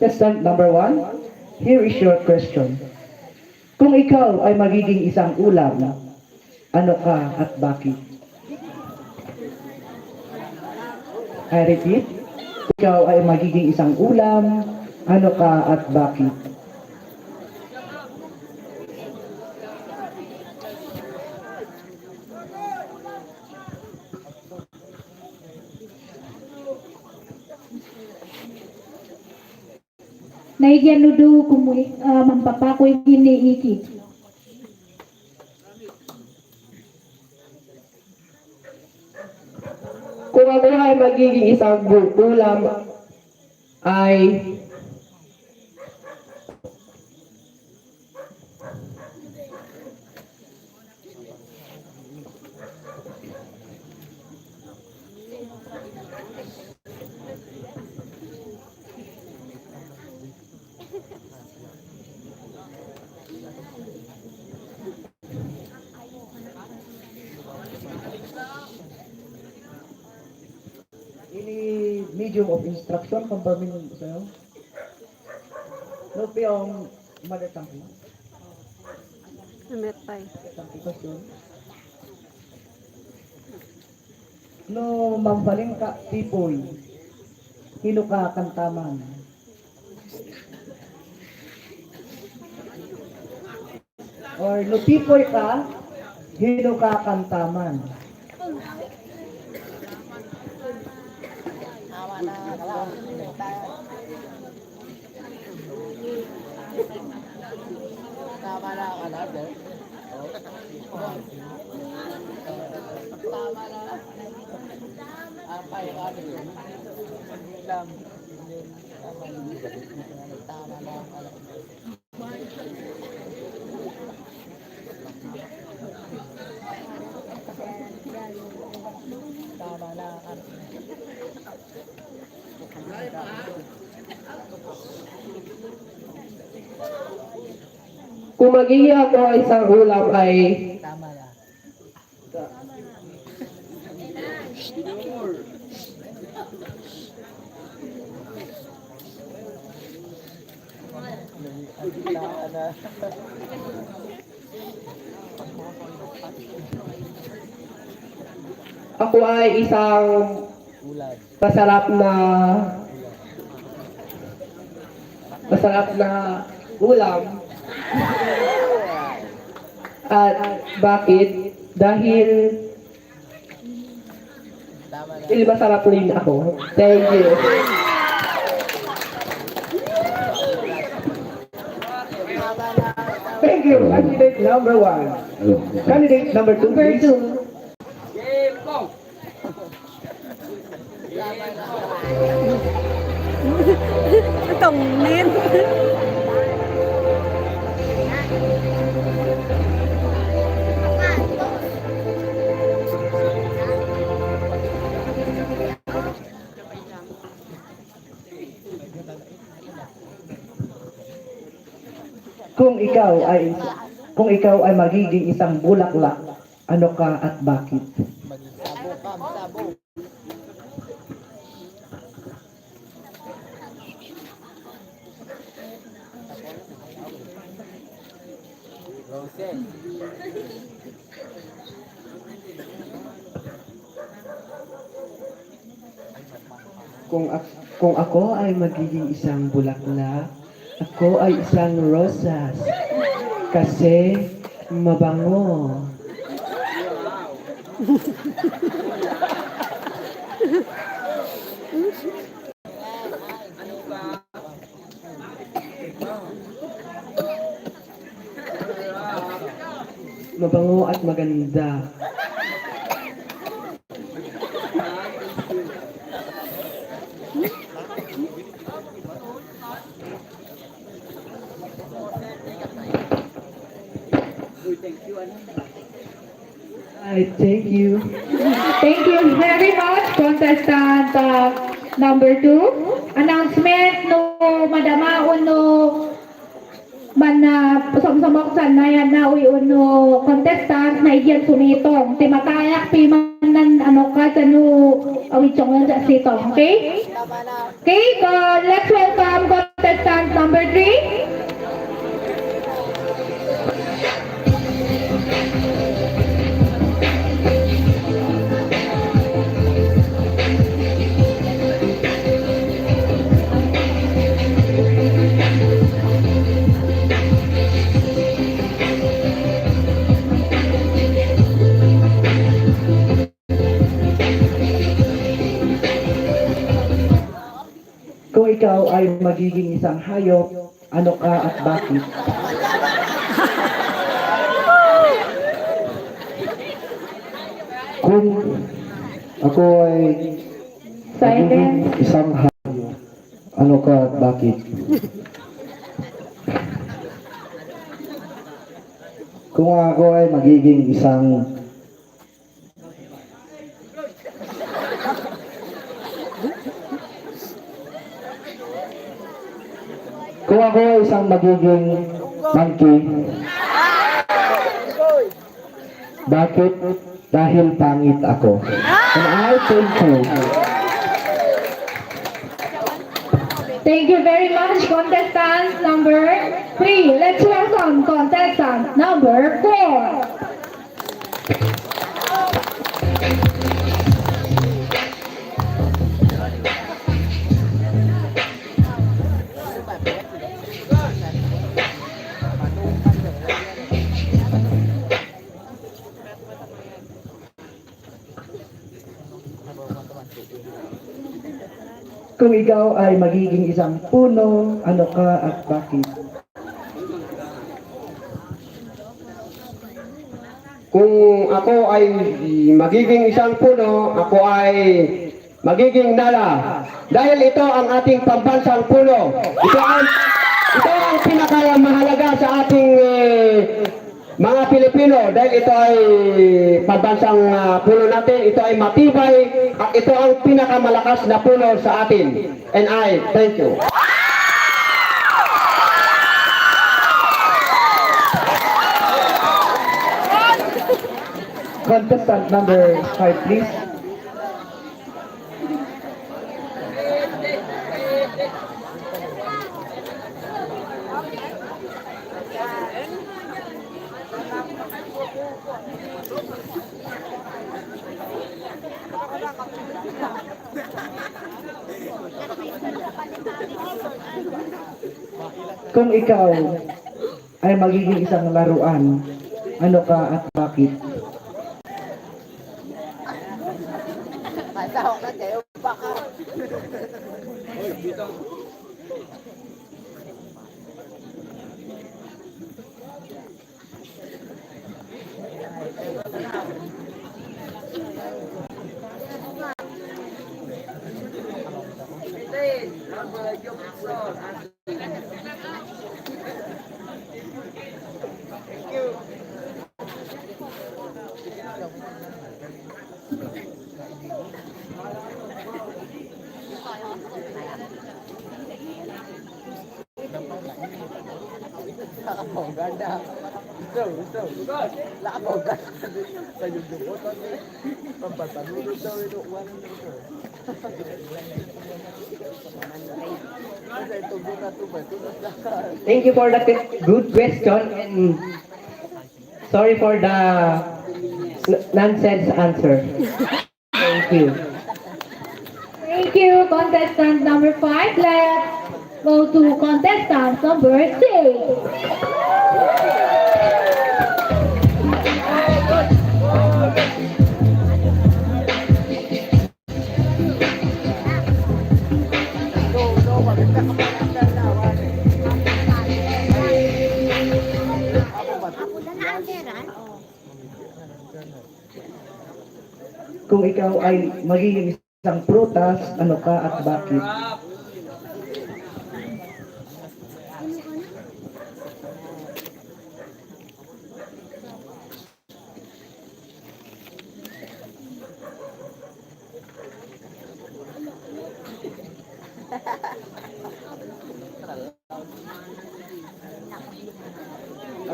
Contestant number 1, here is your question. Kung ikaw ay magiging isang ulam, ano ka at bakit? I repeat, kung ikaw ay magiging isang ulam, ano ka at bakit? Naigyan nudu kumuy mampapakoy giniiki. Kung ako ay magiging isang ulam ay Any medium of instruction confirming sa'yo? No, yung mother tongue. Nametay. Question. No, mambaling ka, tipoy. Hilo ka kantaman. Or no, tipoy ka, hilo ka kantaman. kung magiging ako ay isang ulam ay ako ay isang masarap na ulam. At bakit? Dahil masarap rin ako. Thank you. Thank you. Candidate number 1. Candidate number 2, please. Itong nin. Kung ikaw ay magiging isang bulaklak, ano ka at bakit? Kung ako ay magiging isang bulaklak, ako ay isang rosas. Kasi mabango. Mabango at maganda. Thank you. Thank you very much, contestant number 2. Announcement no madamaon no samsamok sa nayan na uno contestant na igyan sumitong timatayak pimanan ano ka sa no awichong yan sa sitong, okay? Okay, let's welcome contestant number 3. Kung ikaw ay magiging isang hayop, ano ka at bakit? Kung ako ay magiging isang hayop, ano ka at bakit? Kung ako ay magiging isang Kung ako ay isang magiging monkey, bakit? Dahil pangit ako. And I thank you. Thank you very much, contestant number 3. Let's welcome contestant number 4. Kung ikaw ay magiging isang puno, ano ka at bakit? Kung ako ay magiging isang puno, ako ay magiging nala. Dahil ito ang ating pambansang puno. Ito ang pinakamahalaga sa ating mga Pilipino. Dahil ito ay pambansang puno natin. Ito ay matibay at ito ang pinakamalakas na puno sa atin. And I thank you. Contestant number 5, please. Kung ikaw ay magiging isang laruan, ano ka at bakit? Thank you for that good question and sorry for the nonsense answer. Thank you. Thank you, contestant number 5. Let's go to contestant number 6. Kung ikaw ay magiging isang prutas, ano ka at bakit?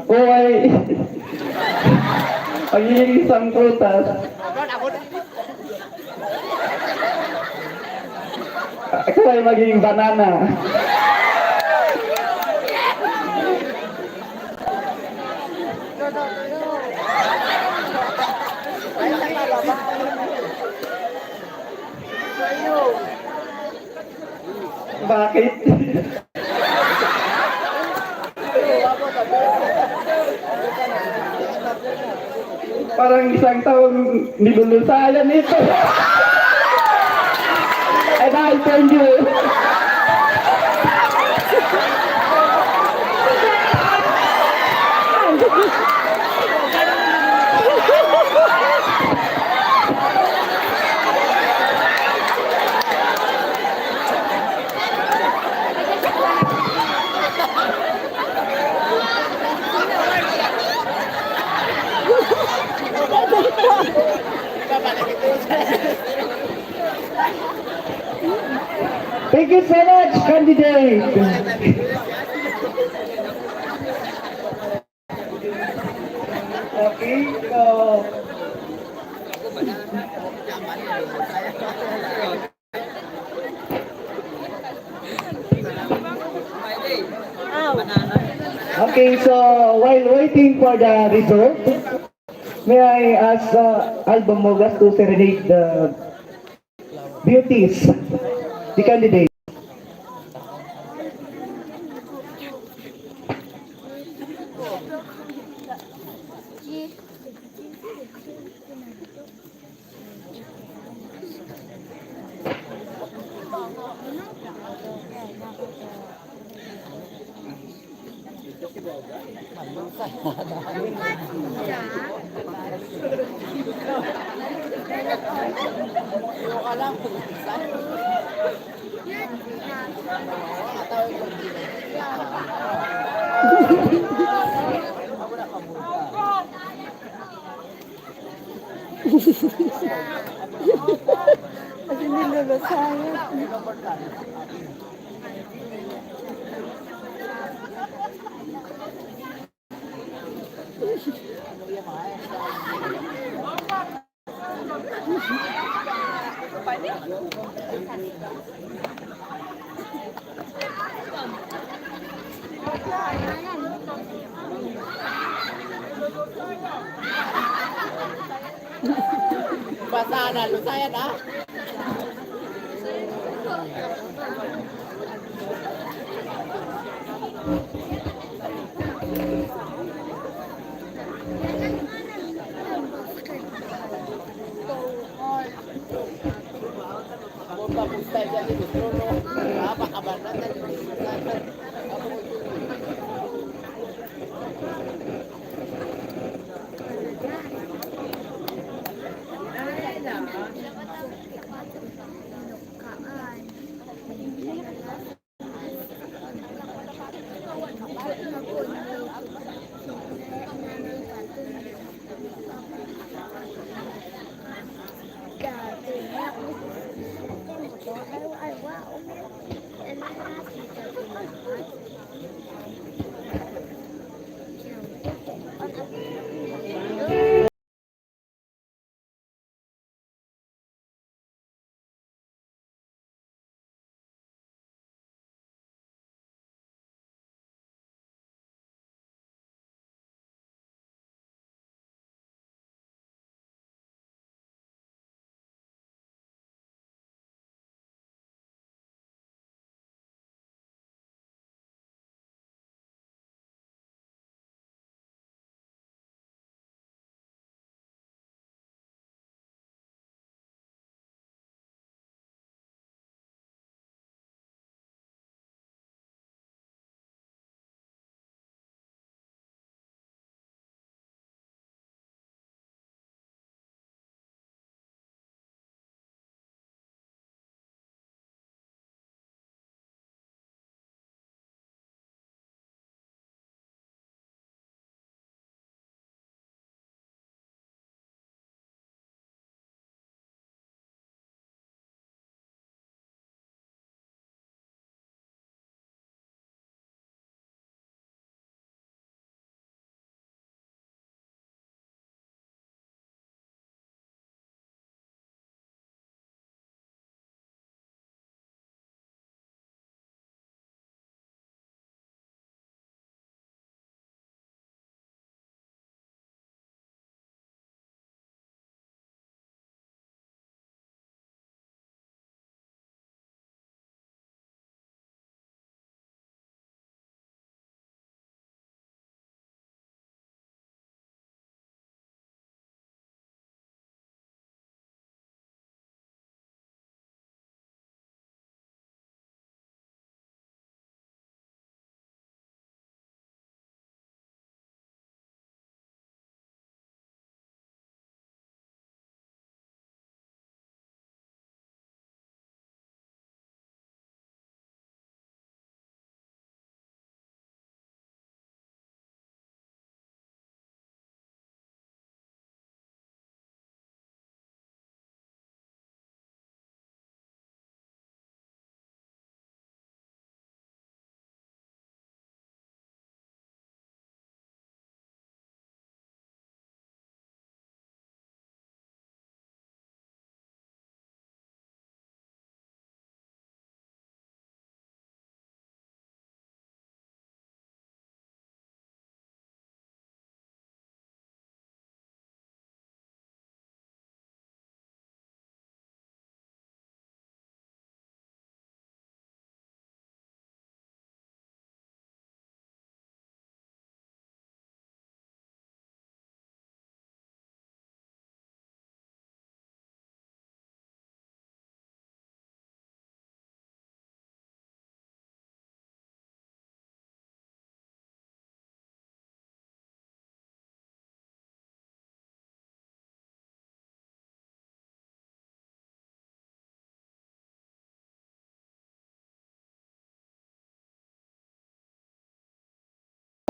Ako ay magiging isang prutas. Ako ay magiging banana. Bakit? Parang isang taong nilulusayan ito. And I thank you. Thank you so much, candidate. Okay, so okay, so while waiting for the result, may I ask Album Mogas to serenade the beauties, the candidates. Kasi nilulusayan. Basa na, lusayan ah. Bomba pusta dyan dito, no? Napakabanat na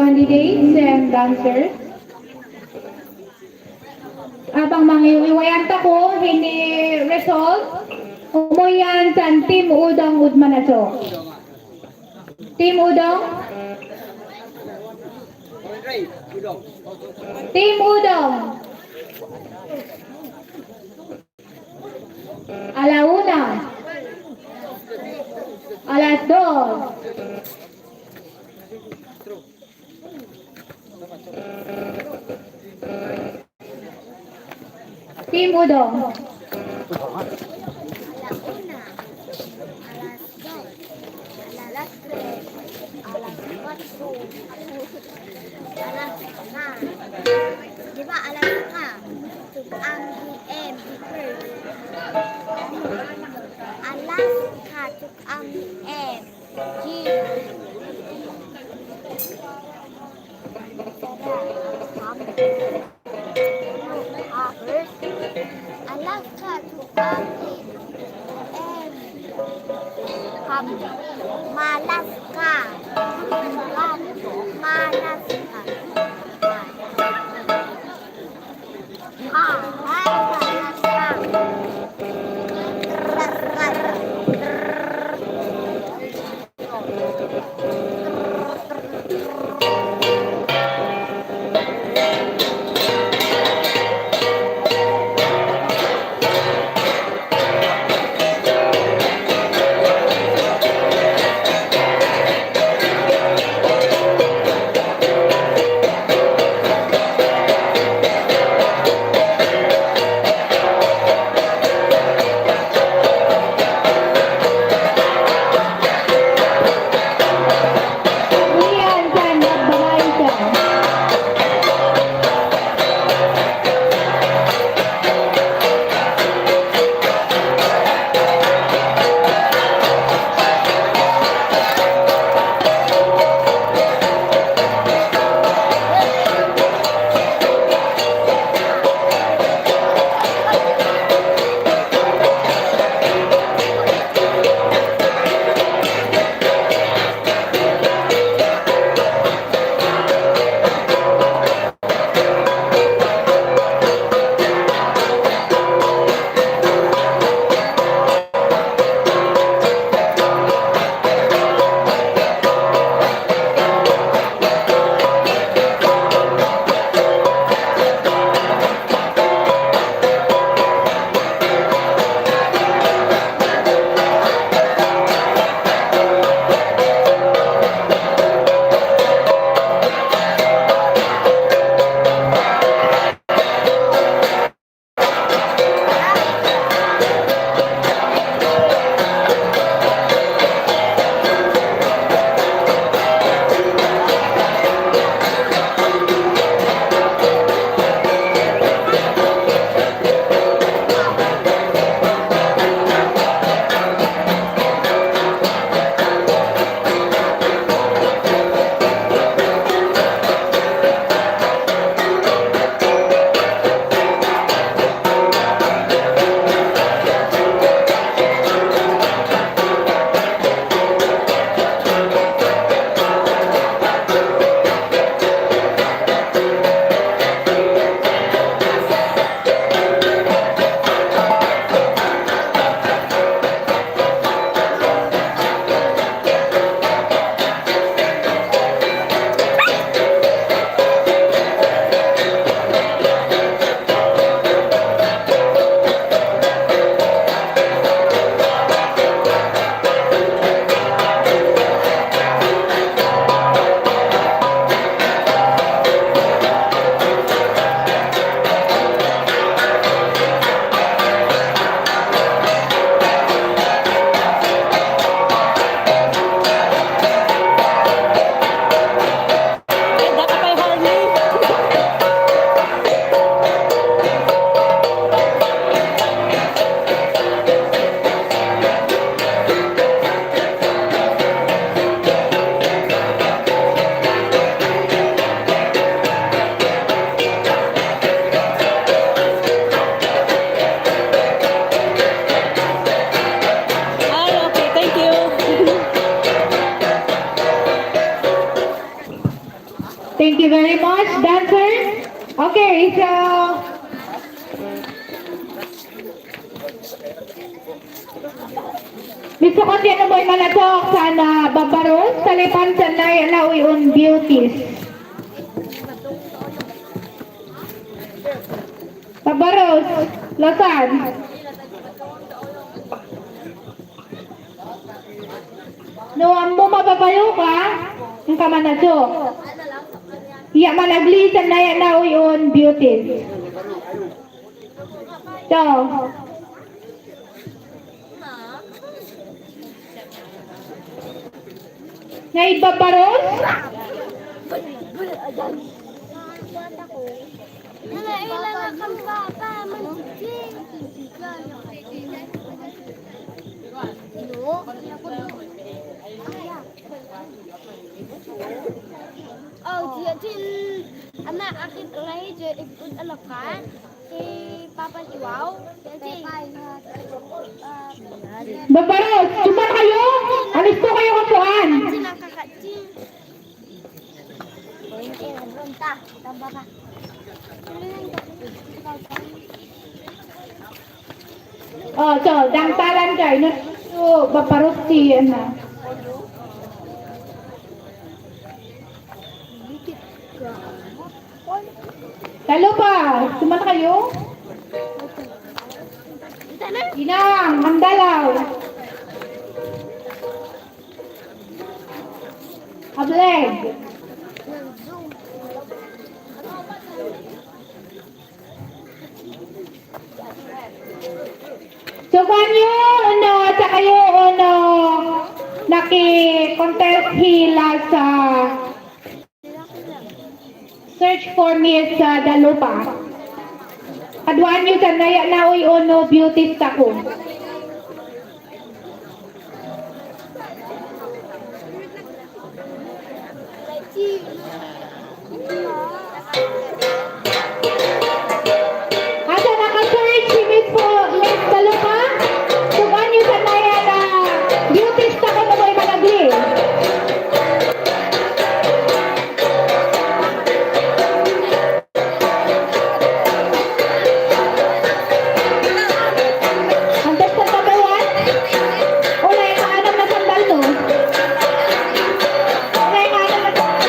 candidates and dancers. Abang mangiwiwayan ta ko, hini result, umuyan sa Team Udong Udmanaso. Team Udong? Team Udong. Alauna. Alas 2. Team Udong. Alas 3, alas 4, alas 5. Di ba alas 5? Ang DM first. Alas 5 ang DM. G. Alas 5 ang malas ka. Malas ka. Malas ka. Thank you very much, dancers. Okay, so Mr. Kondi, ano mo yung malatok sana babaros, talipan sanay alawi on beauties. Babaros, lasan. No, mo mababayo ka, yung kamanadyo. Iya malagli sanay alawi on beauties. So, naibabaros? Nailangan kang bata, manjing. Oh, dia tin anak akit ngai je ikut alakan si papan iwaw. Jadi Babaros, cuma kayo? Alis po kayo kapuan. sinang kakak cing. Bentar, tambah kak. Oh, so, dangtalan kayo. No, so, babaros si, ano. Dalupa, cuma kayo? Inang, Mandalaw. Ableg. So, kanyo, ano, sa kayo, ano, naki-contest hila sa search for Miss Dalupa. Kaduan nyo sa naya na uy, ono, beauty sa ko. Asa naka-search si Miss Dalupa? Tugan nyo sa naya na beauty sa ko na mo'y managli. Antes sa tabawan? Wala yung kaanam na sandal no? Wala yung kaanam na sandal.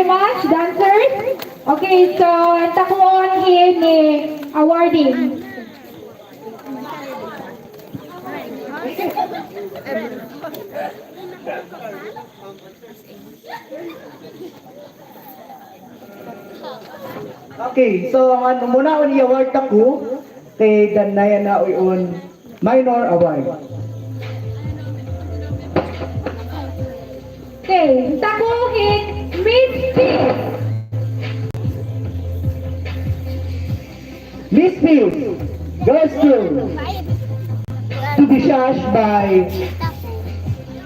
very much, dancers. Okay, so takuan here ni awarding. Okay, so ang ano muna ang i-award ako kay Danaya na uyon minor award. Okay, takuhin Miss Peace. Miss Fields goes to be judged by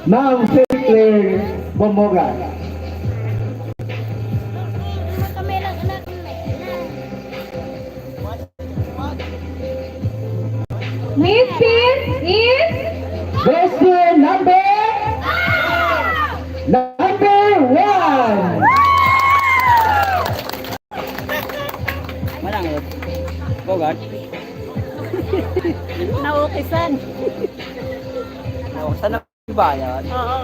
Ma'am Fair Momoga. Miss Peace is Goes to number one. Manang Bogart. Naukisan. Saan na ba yan? Oo.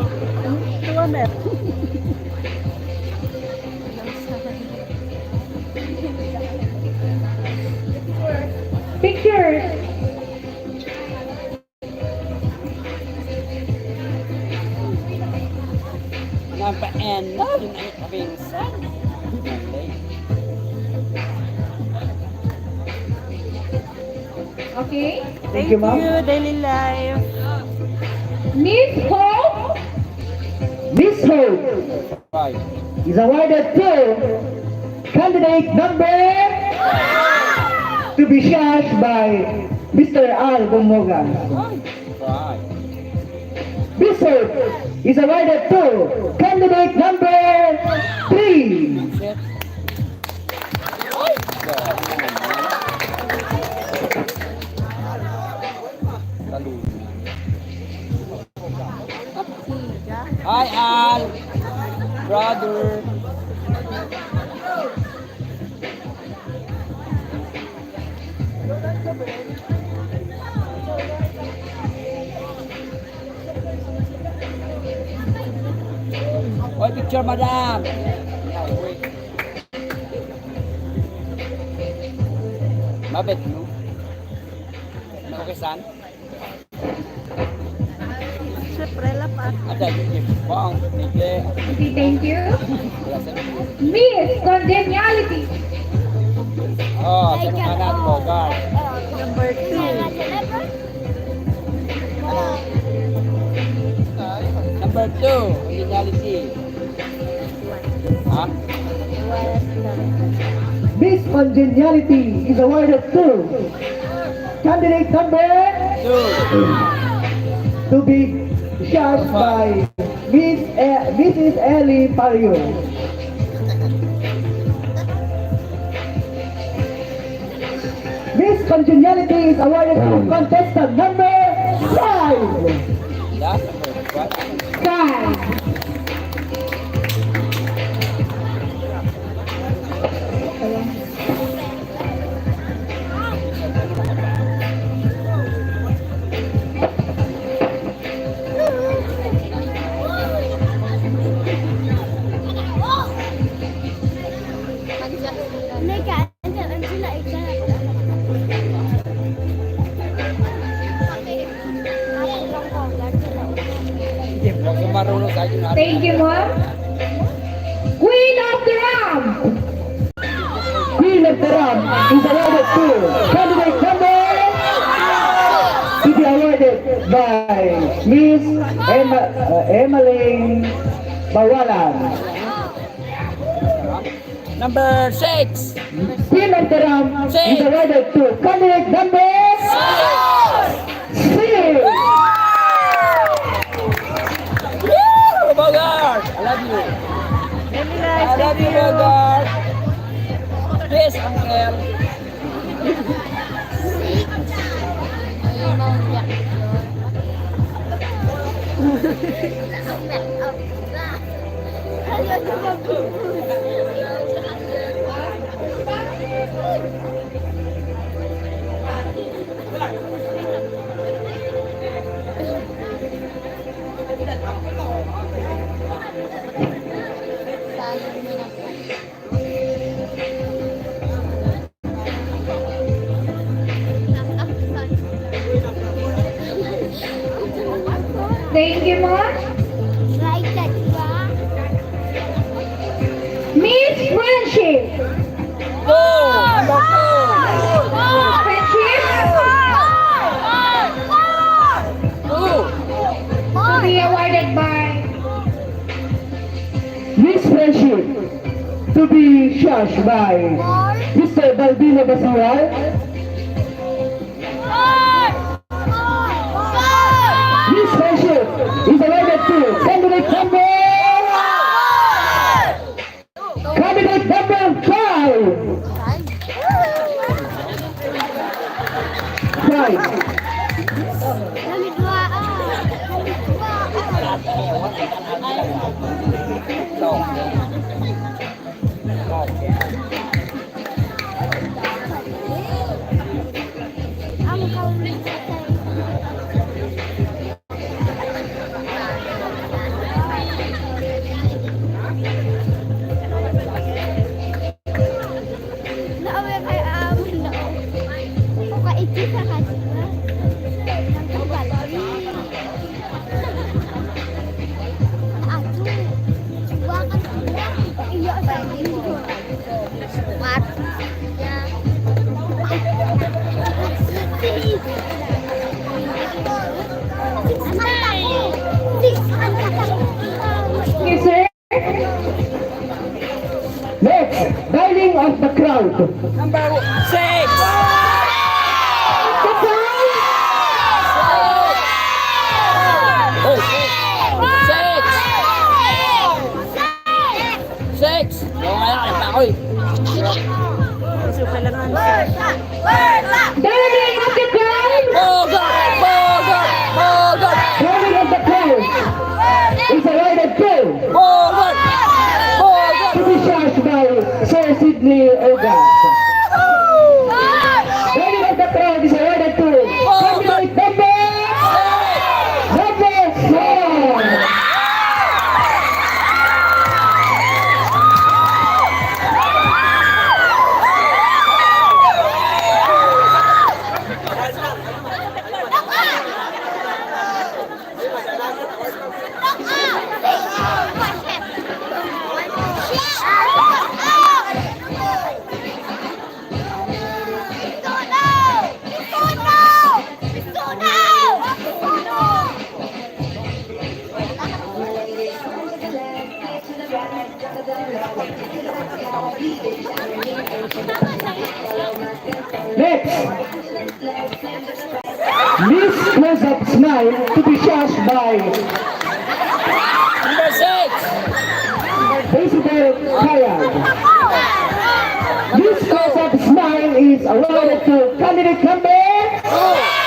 Tuwamer. pictures. Napaen. Yun ay kapinsan. Okay. Thank you, ma'am. Daily life. Miss Hope Miss Hope Right. is awarded to candidate number to be judged by Mr. Al Gumoga. Right. Miss Hope is awarded to candidate number three. Shit. Hi, Al. Brother. Oy, picture, madam. Mabit, no? Nakukisan? Siyempre, lapat. Ada, yung bang, hindi. Okay, thank you. Wala sa Miss Congeniality. Oh, sa kanan mo, guard. Number 2. Number 2, originality. Ha? Miss Congeniality is awarded to candidate number 2. to be judged by Mrs. Ellie Pario. Miss Congeniality is awarded to contestant number 5. Yeah, number 1. 5. Huwag kang marunong sa akin natin. Thank you, ma'am. Queen of the Ram. Queen of the Ram is awarded to candidate number to be awarded by Miss Emmeline Bawalan. Number 6. Queen of the Ram is awarded to candidate number 6. Woo! Bogart! I love you. Daily I life. love Thank you, you. Bogart. Yes, Uncle. Thank you, Ma. Like that, diba? Miss Friendship. Friendship to be awarded by Miss Friendship to be judged by Mr. Balbino Basiwal. Miss Friendship is awarded to candidate number 5. Kami dua, Ang Kalinga Naawi kay amin na ako kaiti sa kanila. Nang kagali. Ato. Suwakan sila. Iya sa dito. What? Yeah. yes, sir. Next, dining of the crowd. Number 6. Oh, 6. 6. Yung kaya pa ako eh. Gusto ko lang ang Dining of the crowd. Bogart! Bogart! Bogart! Dining of the crowd is awarded to Bogart! Bogart! to be judged by Sir Sidney Ogas. Dining of the crowd is awarded to candidate number 4. Next, Miss Close-Up Smile to be judged by Number 6. Principal Kaya. Miss Close-Up Smile is awarded to candidate number 2.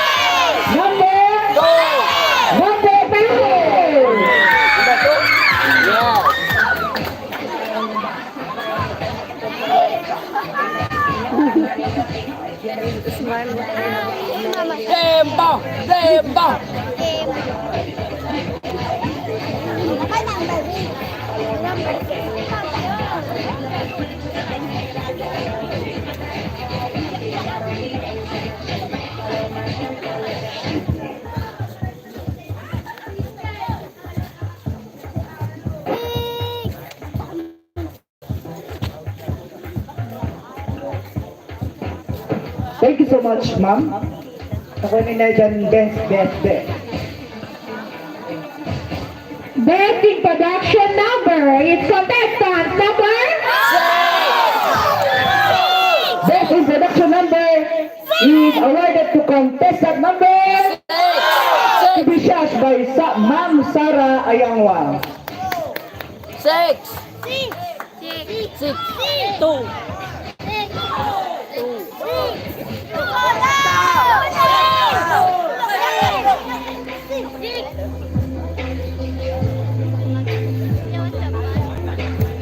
smile. Tempo! Tempo! Thank you so much, ma'am. Ako nila dyan, best. Best in production number. It's contestant number. Best introduction number is awarded to contestant number to be judged by Ma'am Sara Ayangwa. 6. 2.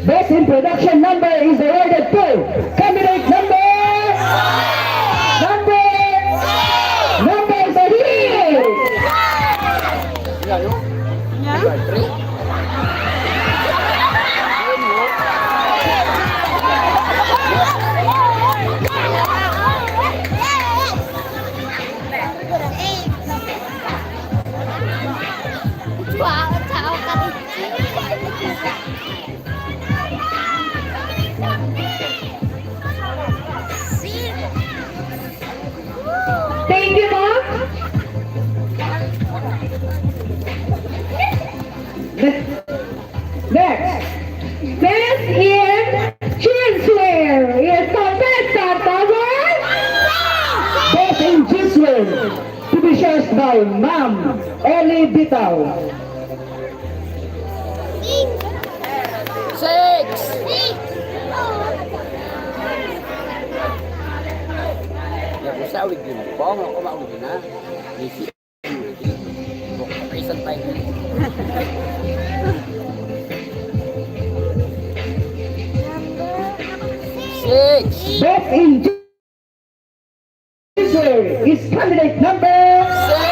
Best in production number is awarded to candidate number 3. Next, Best in Jeanswear is contestant number best in Jeanswear to be shared by Ma'am Ellie Bitaw. Six! Ya, bisa ulit din. Bawang ako maulit din na. Isi. Isang tayo. Six! Best in Jeanswear is candidate number Six!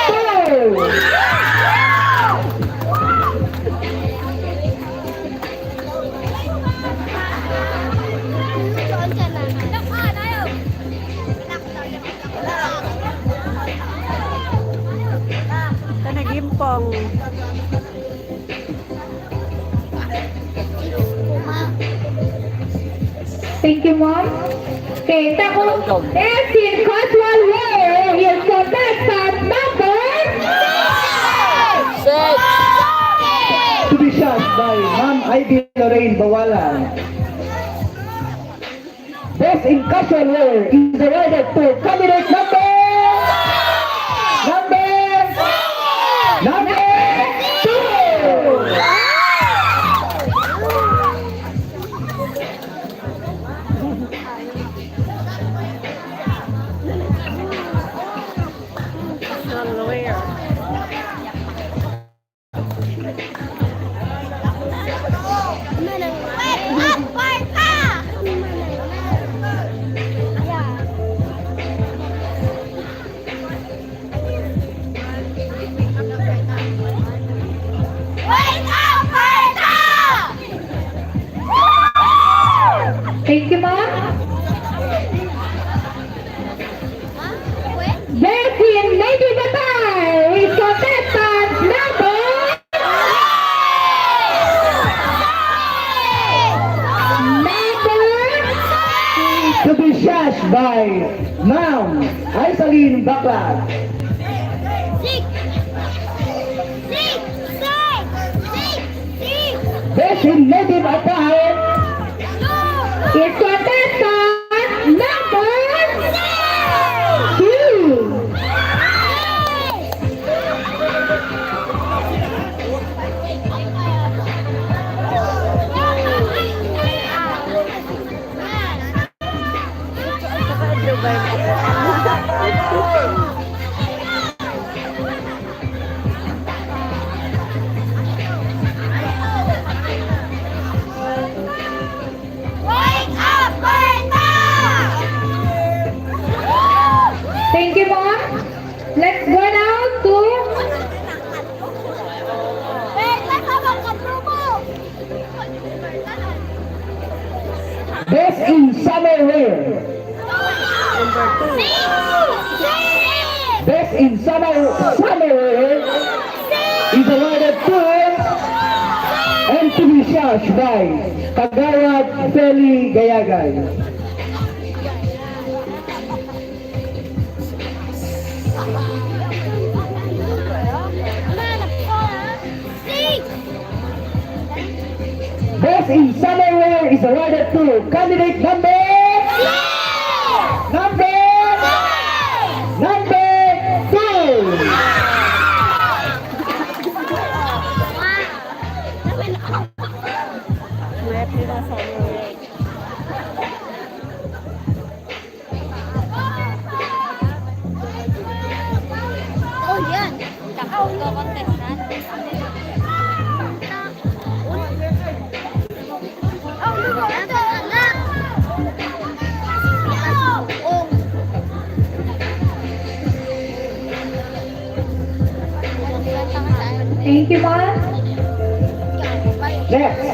two. Ito nagimpong. Thank you, Mom. Okay, tapos best in casual wear is contestant number Six! To be shot by Ma'am Ivy Lorraine Bawalan. Best in casual wear is awarded to candidate number two. Casual wear. Thank you, Mom. Best in native attire is contestant number To be shot by Ma'am Aisaline Bakla. Best in native attire is contestant number two. Thank you, Mom. Let's go now to Best in summer wear. Best in summer wear is awarded to and to be shot by Kagawad Feli Gayagay. Best in summer wear is awarded to candidate number two. Happy na sa wear. Oh, yan. Kakaw ka contestant. Oh, lugo. Ito, anak. Oh. thank you, Mom. Next.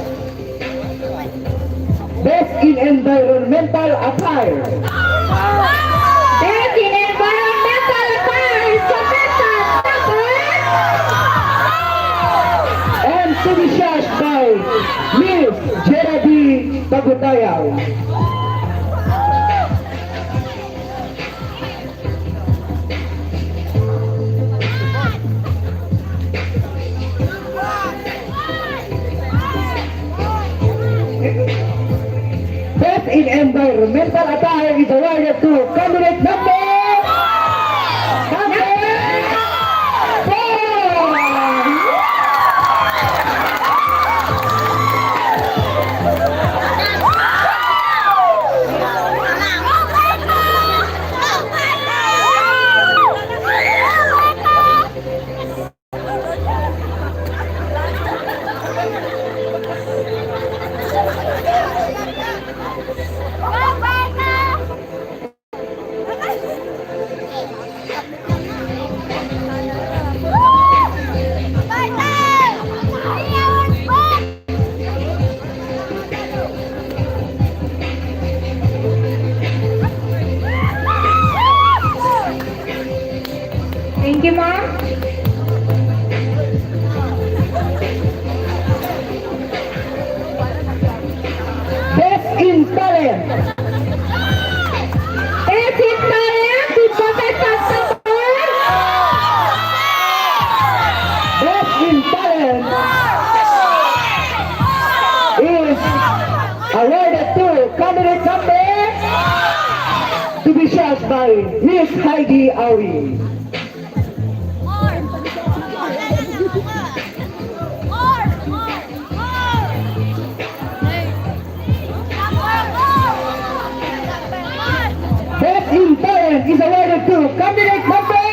Best in environmental attire. Best in environmental attire is contestant number And to be shot by Miss Geraldine Pagutayaw. medal is awarded to candidate number 4. Thank you, ma'am. Best in talent. Best in talent, the contestant number. Best in talent is awarded to candidate number to be judged by Miss Heidi Awi. Best in talent is awarded to candidate number 6.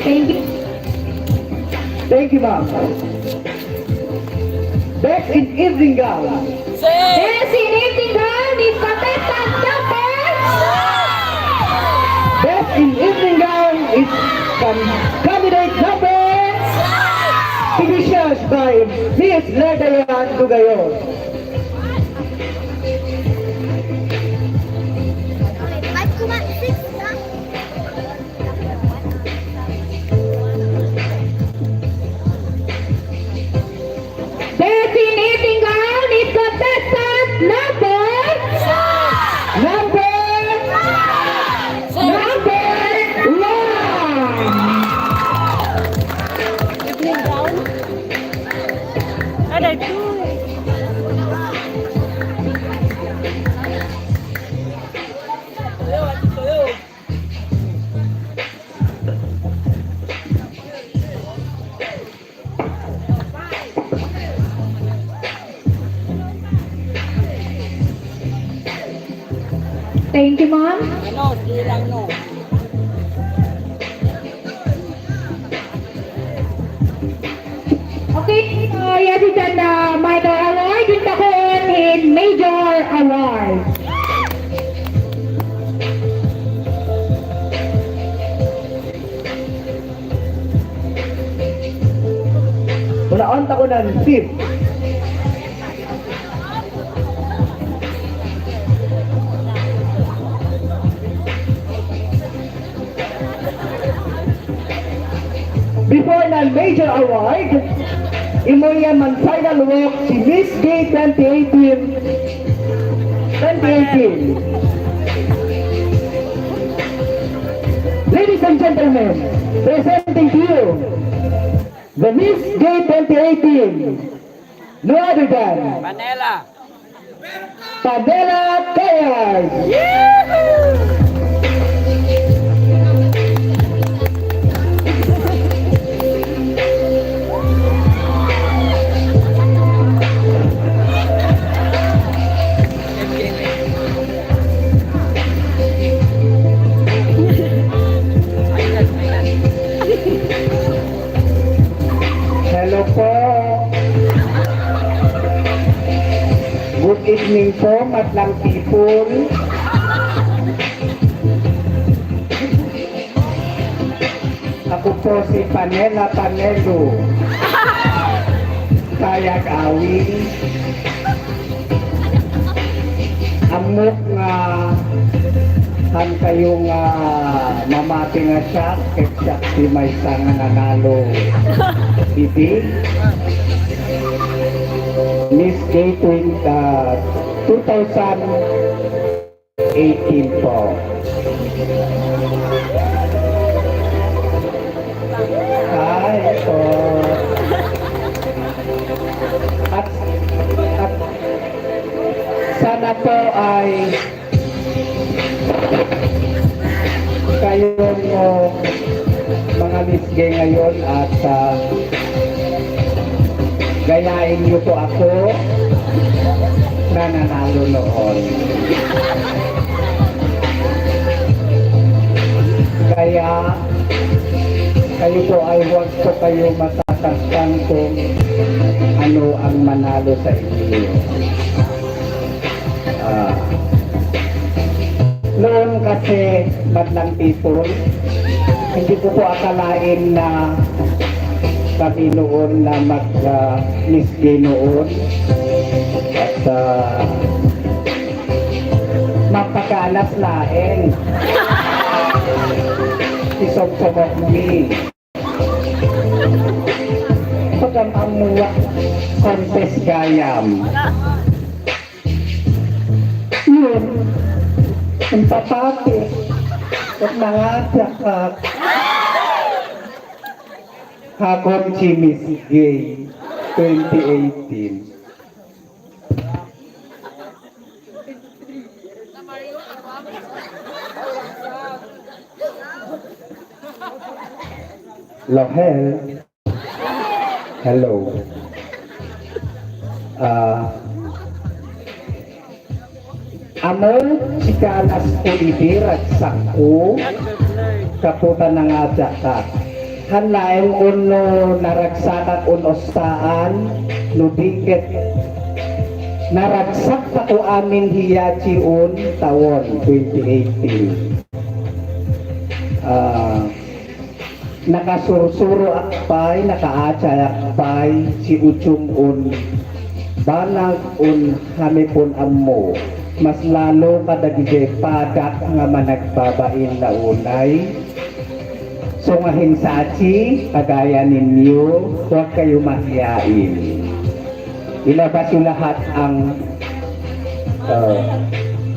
Thank you. Thank you, ma'am. Best in evening gown. Best in evening gown, the contestant number. Best in evening gown is candidate number to be judged by Miss Ledayan Dugayon. Best in evening gown, the contestant number. Number 1. Ada itu. Thank you, ma'am. Ano, sige lang no. Okay, yes, it's an minor award. Yung takon in major award. Unaon ta ko ng tip. Before ng major award, imoya man final walk si Miss Gay 2018. Ladies and gentlemen, presenting to you the Miss Gay 2018, no other than Manila. Padela Kayas. Hello po. Good evening po, madlang people. Ako po si Panela Panelo. kayag awi. Amok nga han kayo nga mamati nga siya kaya si may sang nanalo iti Miss Gay 2018 po. Hi po. At sana po ay kayong mga Miss Gay ngayon at gayahin niyo po ako na nanalo noon. Kaya kayo po ay huwag po kayo matasaktan kung ano ang manalo sa inyo. Noon kasi madlang people, hindi ko po akalain na kami noon na mag-Miss Gay noon at mapakalas laeng isog-sogok mi pagkamamuwa contest gayam yun ang papati at nangadyak at hakon si Miss Gay 2018. Lohel. Hello. Amo si Kalas Cordillera at Sakko kaputan ng adyak ka. Hanlaeng uno naragsakat unostaan nudiket naragsak pa ko amin hiyachi un tawon 2018. Nakasursuro akpay, nakaacay akpay si Uchum un banag un hamipon ammo mas lalo kadagide padak nga managbabain na unay. So nga hinsachi, kagaya ninyo, huwag kayo mahiyain. Ilabas yung lahat ang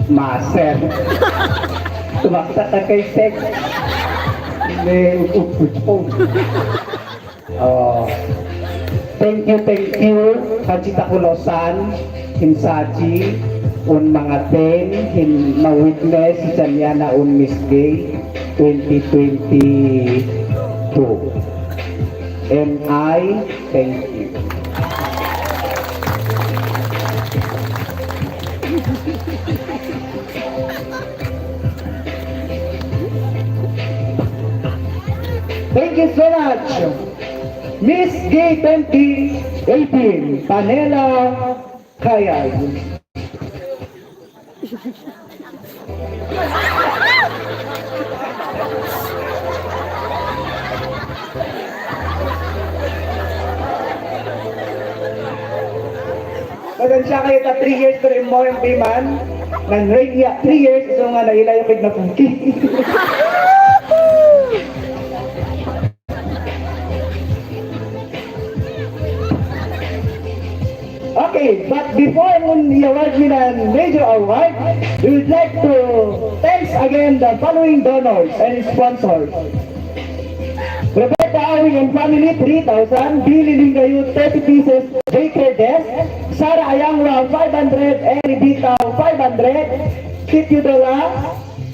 maser. Tumakta na kay sex. May upupupong. Thank you, Kajita Kulosan, hinsachi, un mga ten, ma-witness, siya na un Miss Gay 2022. And I thank you. Thank you so much. Miss Gay 2018, Panela Kayag. Magansya kayo ta 3 years pero yung mo yung piman. Nang rate niya 3 years, so nga nahila yung pig na pungki. Okay, but before i-award me ng major award, we would like to thanks again the following donors and sponsors. Rebecca Awing and Family, 3,000. Billy Lingayo, 30 pieces. Baker Desk. Sarah Ayangwa, 500. Eri Bitaw, 500. Sityo Dola,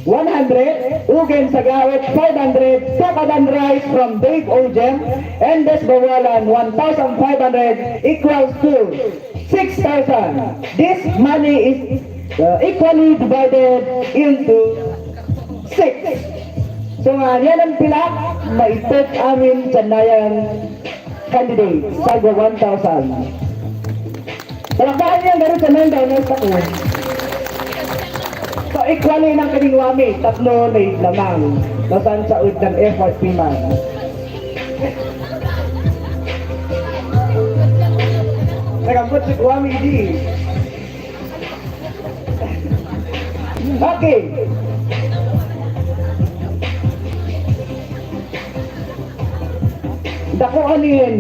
100. Ugen Sagawet, 500. Takadan Rice from Dave Ojem. Endes Bawalan, 1,500 equals to 6,000. This money is equally divided into 6. So nga, yan ang pilak, maipot amin sa nayang candidate sa 1,000. Talakbahan niya gano'n sa 9 donors ako. So equally ng kaningwami, 3 na lamang. Nasaan sa ulit ng effort piman. Nagambot si Kwame di. Okay. Dako anin.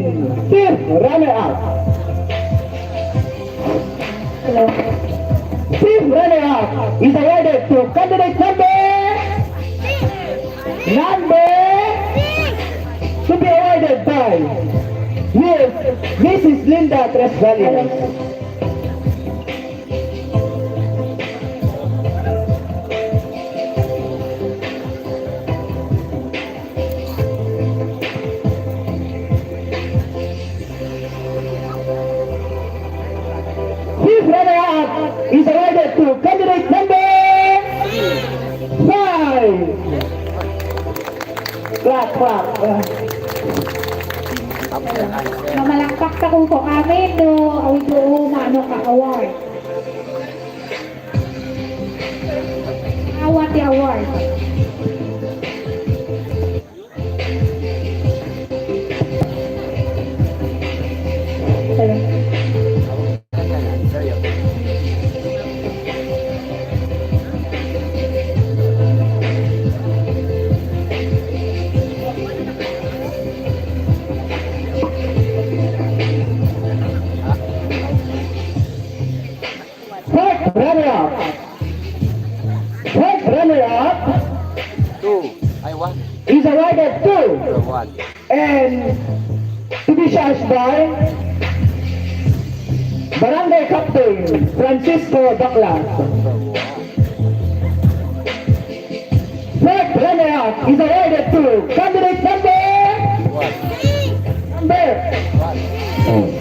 Fifth runner-up. Hello. Fifth runner-up is awarded to candidate number to be awarded by Miss Mrs. Linda Tresvalier. Fifth runner-up is awarded to candidate number 5. Clap. Mamalakpak sa kung ko kami do maano ka award. Award the award. Hello. Fourth runner-up Two. Ay, one. is awarded to One. and to be charged by Barangay Captain Francisco Baclas. Fourth runner-up is awarded to candidate number One.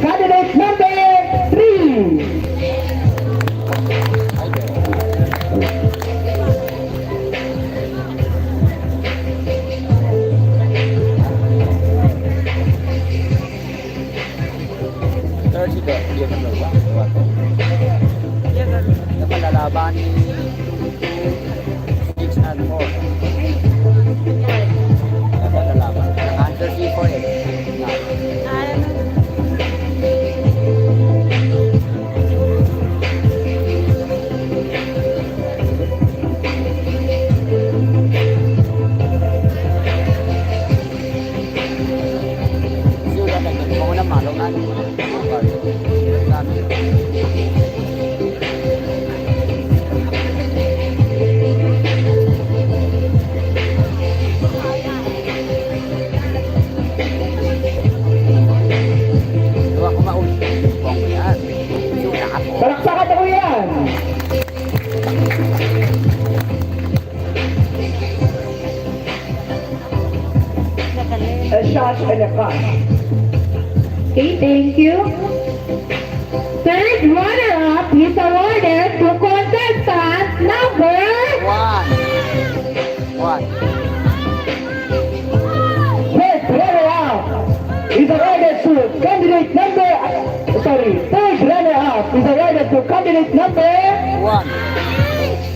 candidate number 3. Malalaban ni 6 and 4. Malalaban. Answer C for it. Sudah lagi. Mau na malungan. Palakpakan ako yan! A shot and a cut. Okay, thank you. Third runner-up is awarded to contestant number One. Third runner-up is awarded to candidate number... Third runner-up is awarded to candidate number... One.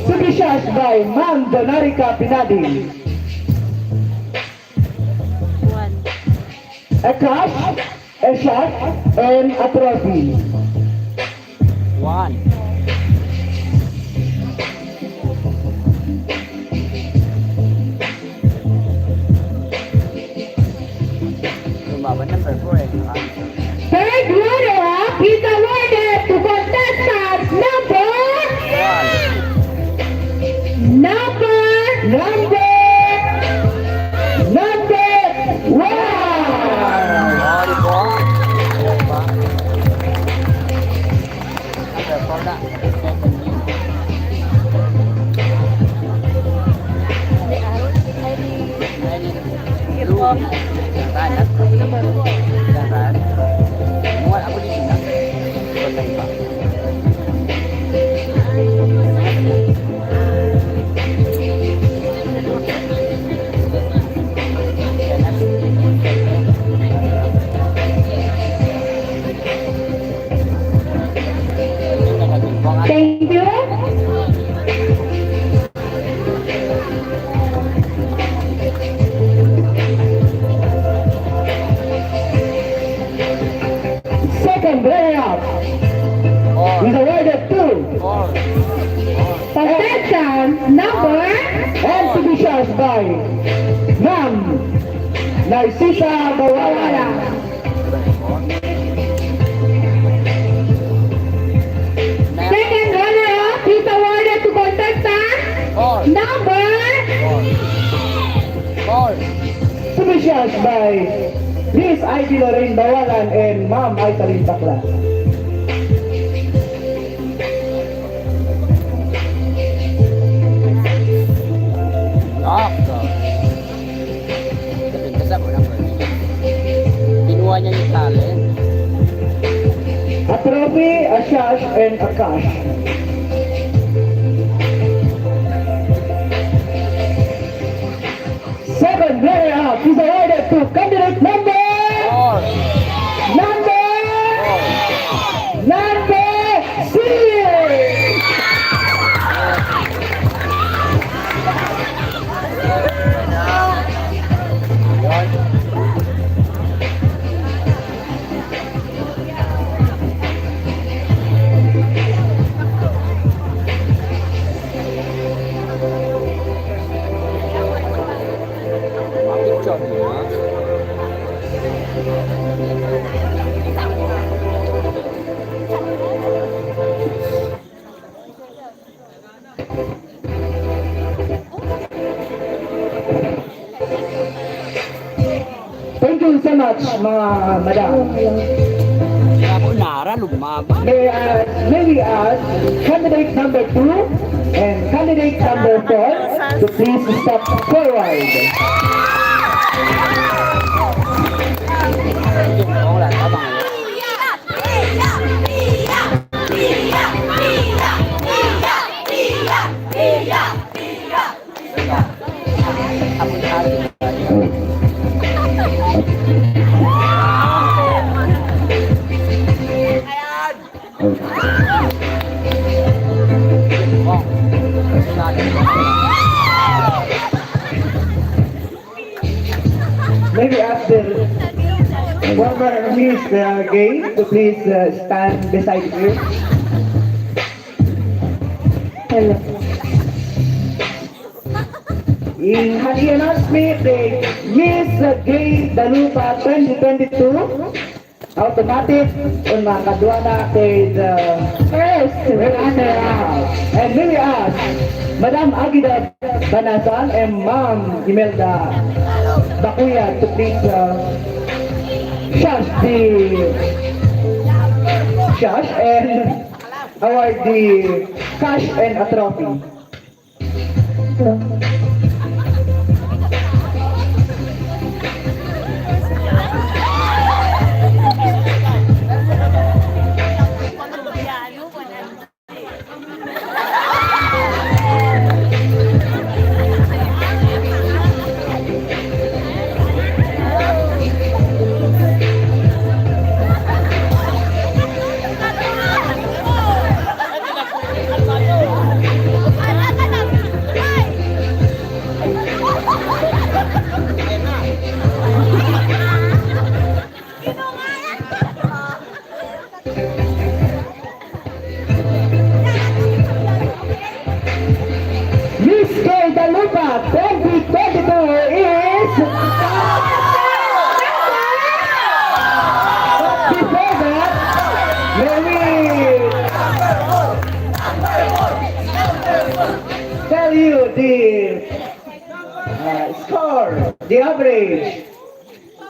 To be charged by Ma'am Donarica Pinadi. One. A cash, a shot, and a trophy. One. Lumaban ng February. Third runner-up is awarded to contestant number Thank you. number And to be charged by Ma'am Narcisa Bawala. second runner-up is awarded to contestant number To be charged by Miss Ivy Lorraine Bawalan and Ma'am Aitalin Bakla. Pintas ako ng birthday. Kinuha niya yung talent. A trophy, a sash, and a cash. Second runner-up is awarded to candidate number 6. Mapicture niya. Thank you so much, mga madam. Kaya ako nara, lumaba. May we ask candidate number 2 and candidate number 4 to please step forward. Yung ko lang, tabang yun. Ako nara. Maybe ask the former Miss Gay to please stand beside you. hello. In Honey announcement, the Miss Gay Dalupa 2022 automatic on mga kadwa na kay the First runner-up. And may we ask Madam Agida Banasan and Ma'am Imelda Bakuya to please shush and award the cash and a trophy. Miss Gay Dalupa 2022 is before that, may we tell you the score, the average.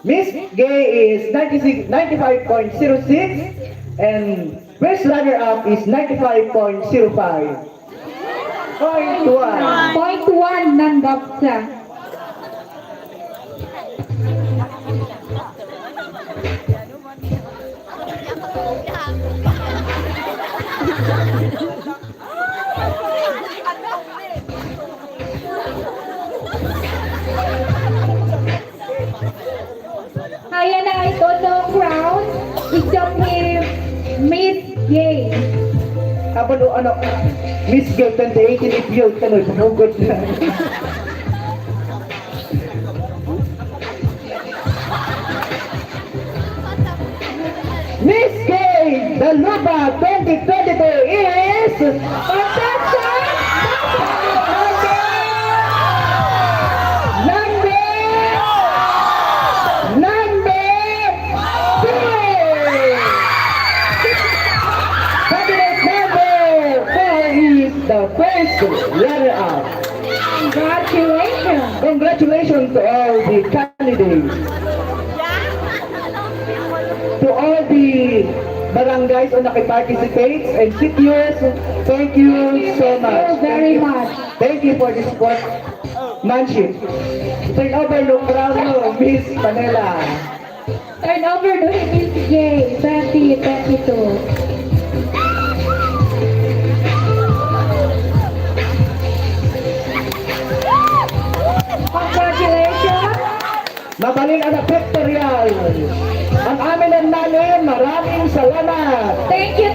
Miss Gay is 95.06 and best runner-up is 95.05. Point one. Point 1 nanggap siya. Kaya na ito ng crown. Isang Miss Gay. Habang ano, Miss Gay 2018 if you tanong, panugod na. Miss Gay Dalupa 2022 is contestant the first runner-up. Congratulations! Congratulations to all the candidates. To all the barangays who nakiparticipate and CTOs, thank you so much. very much. Thank you for the sportsmanship. Turn over no crown no, Miss Panela. Turn over to Miss J, 2022. Congratulations! Mabaling ang pictorial. Ang amin ang namin, maraming salamat. Thank you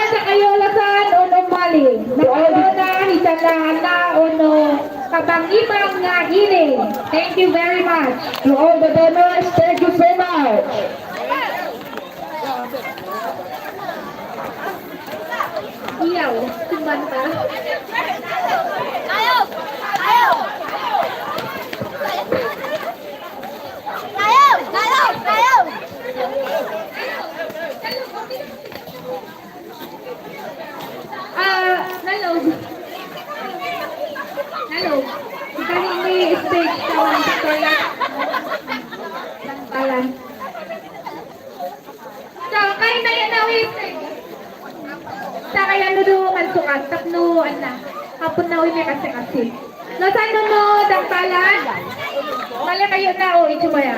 kada kayo lasan uno mali. Nakapuna hisalaan na uno kabangibang nga hiling. Thank you very much. To all the donors, thank you so much. Iyaw, sumbanta. Ayaw! Ayaw! Ayaw! Ayaw! Ayaw! Nalog. Nalog. Kalinga istaychi kawan Victoria. Talan. So, kayo na yan na sa kaya nudo mansukat, tapno, hapon na uwi kasi. Lasan no, dagtalan. Mali kayo na o, itsumaya.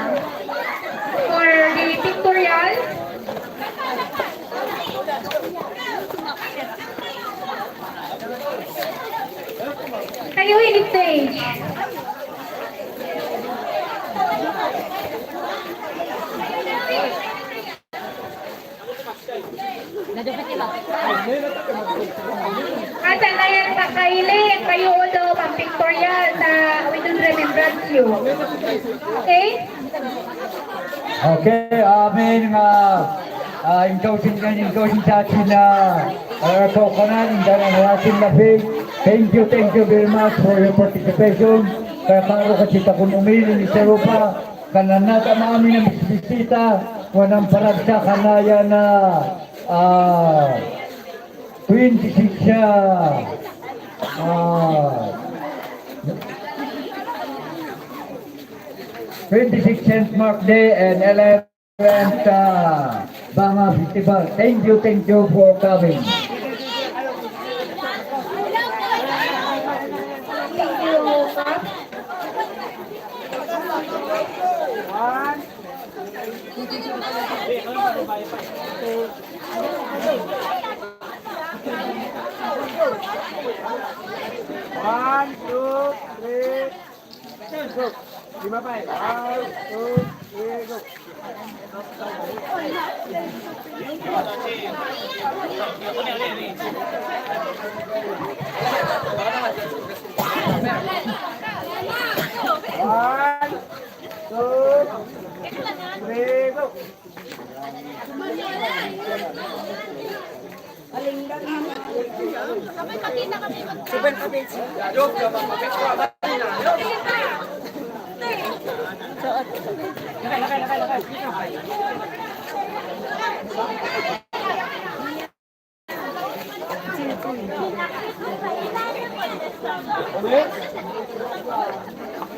For the pictorial. Kayo in stage. At na yan kakailing, kayo ulo pang pictorial sa we don't remembrance you. Okay? Okay, amin nga inclosing sa atin na kokonan, hindi na natin labig. Thank you very much for your participation. Kaya karo ka kita kung umili ni Dalupa, kananata maamin na bisita, wanang paragsa kanaya na 26 siya. 26 St. Mark Day and 11th Banga Festival. Thank you for coming.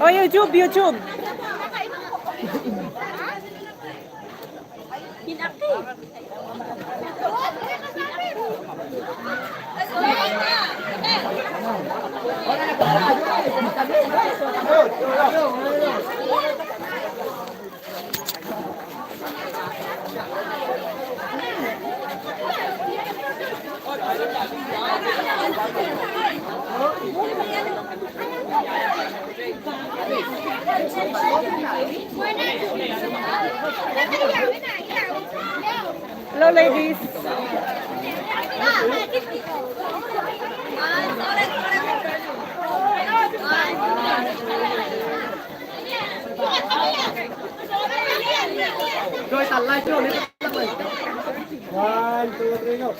Oh, YouTube. Hello, ladies. Rồi tắt live show lên. 1, 2, 3, go.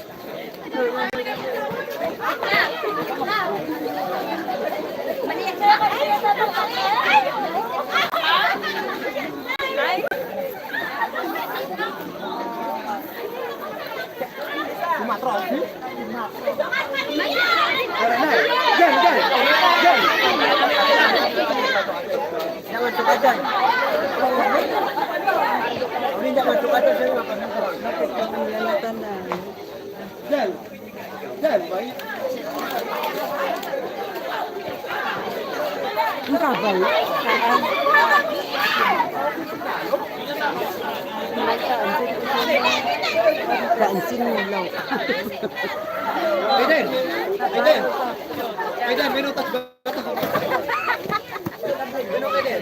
Jangan suka dyan. Hindi jangan suka dyan. Dyan. Dyan, baik. Ang kabal. Kaansin mo lang. Aiden. Aiden. Aiden, minutas ba? Minum Aiden.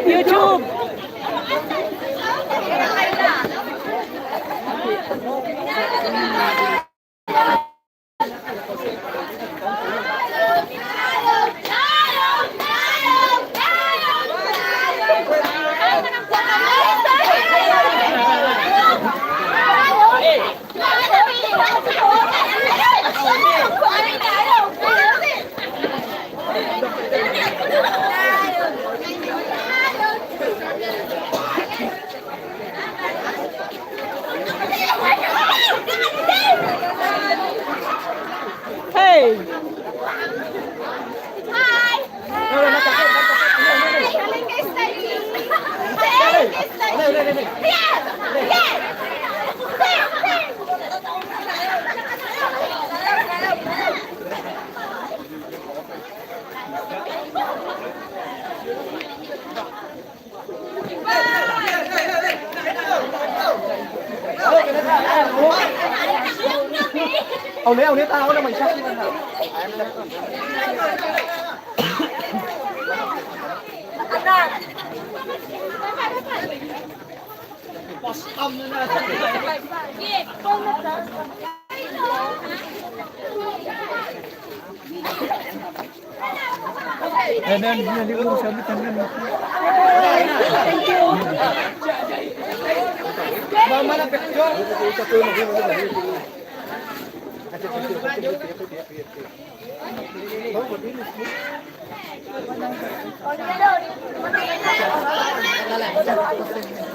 YouTube! Hey! Hi! Kalinga istaychi! Kalinga istaychi! Yes! Yes! Uli, tao na may shot. Mama na picture. Cordillera.